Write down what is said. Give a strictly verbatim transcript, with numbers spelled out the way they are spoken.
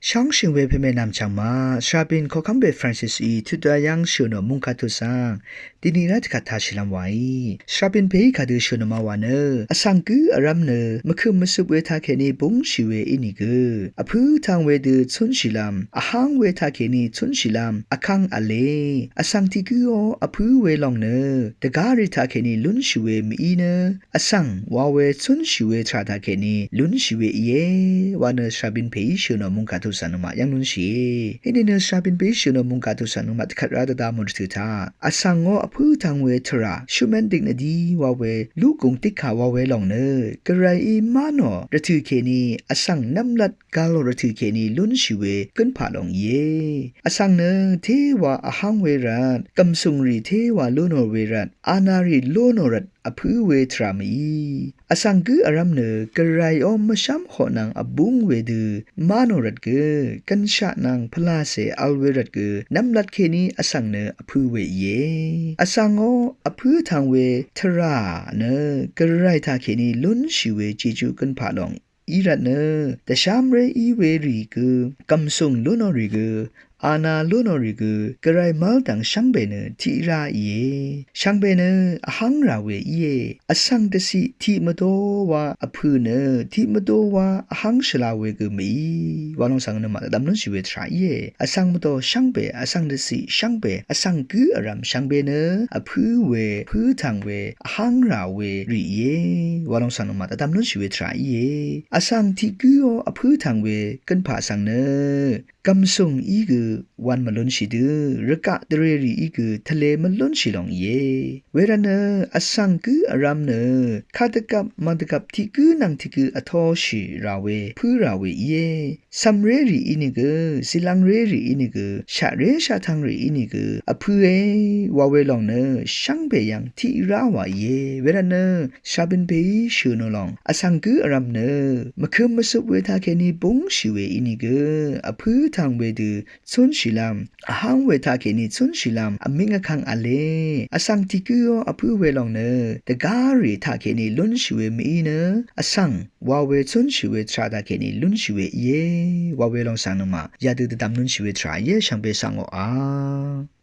Shóngshø̀ng we pèmè nv̀mchv̀ng ma, shvrabin koqkv́m pè Francis í tut dayv́ng shø̀nò mungkà tut svng dini rá dvkvt tashìlv́m wàí. Shvrabin pèí kadø shø̀nò ma wa nø, vsvng gǿ vrv́m nø mvkø̀m mvsøp we taqkèní búngshì we ínìgø, vpǿ tvng wedø cúnshìlv́m, vháng we taqkèní cúnshìlv́m vkv́ng v̄le. Vsvng tiq gǿò vpǿ we lòng nø dvgárì taqkèní lúnshì we mv-í nø, vsvng wa we cúnshì we tvrà taqkèní lúnshì we íe wa nø shvrabin pèí shø̀nò mungkà tut svng nøngmaq yv́ng lúnshìe. Inìnø shvrabin pèí shø̀nò mungkà tut svng nøngmaq dvkvt rá dvda mò rvtø̀ taq, vsvngó vpǿ tvng we tvrà shømv́n diknvdi wa we lúgùng tiqkà wa we lòng nø, gvray í má nò rvtø̀ kèní vsvng nv́mlat gv̄l rvtø̀ kèní lúnshì we gǿnpà lòng íe. Vsvng nø téwa vháng we rvt, gv̀msùng rì téwa lú nò we rvt, anarì lú nò rvt vpǿ we tvrà mv-í. Vsvng gǿ vrv́m nø gvray ó mvshv́m hoq nvng vbúng wedø má nò rvt gø, gv̀nshaq nvng pvlacè vl we rvt gø, nv́mlat kèní vsvng nø vpǿ we íe. Vsvngó vpǿ tvng we tvrà nø gvray taqkèní lúnshì we jejú gǿnpà lòng í rvt nø, dvshv́mré í we rì gø, gv̀msùng lú nò rì gø, ana lú nò rì gø, gvray mv́l dvng shvngbe nø tiq rá íe. Shvngbe nø vháng rà we íe. Vsvng dvciq tiq mvdó wa vpø̀ nø tiq mvdó wa vháng shvla we gø mv-í wa lòng svng nøngmaq dvdvm lúnshì we tvrà íe. Vsvng mvdó shvngbe, vsvng dvciq shvngbe, vsvng gǿ vrv́m shvngbe nø vpǿ we, vpǿ tvng we, vháng rà we rì íe wa lòng svng nøngmaq dvdvm lúnshì we tvrà íe. Vsvng tiq gǿò vpǿ tvng we gǿnpà svng nø, gv̀msùng í gø wv̄n mvlúnshì dø, rvgaq dvrè rì í gø tvlē mvlúnshì lòng íe. Wervt nø vsvng gǿ vrv́m nø kadvgvp mvdvgvp tiq gǿ nvng tiq gǿ vtōshì rà we, pǿ rà we íe. Cv̀mré rì ínìgø, zìlvngré rì ínìgø, shaqré shaqtvng rì ínìgø vpǿe wa we lòng nø shvngbe yv́ng tiq rá wa íe. Wervt nø shvrabin pèí shø̀nò lòng, vsvng gǿ vrv́m nø mvkø̀m mvsøp we taqkèní búngshì we ínìgø, vpǿ tvng wedø cúnshìlv́m, vháng we taqkèní cúnshìlv́m, vmíng vkv́ng v̄le. Vsvng tiq gǿò vpǿ we lòng nø dvgárì taqkèní lúnshì we mv-í nø, vsvng wa we cúnshì we tvrà taqkèní lúnshì we íe wa we lòng svng nøngmaq yadø dvdvm lúnshì we tvrà íe, shvngbe svng oqà.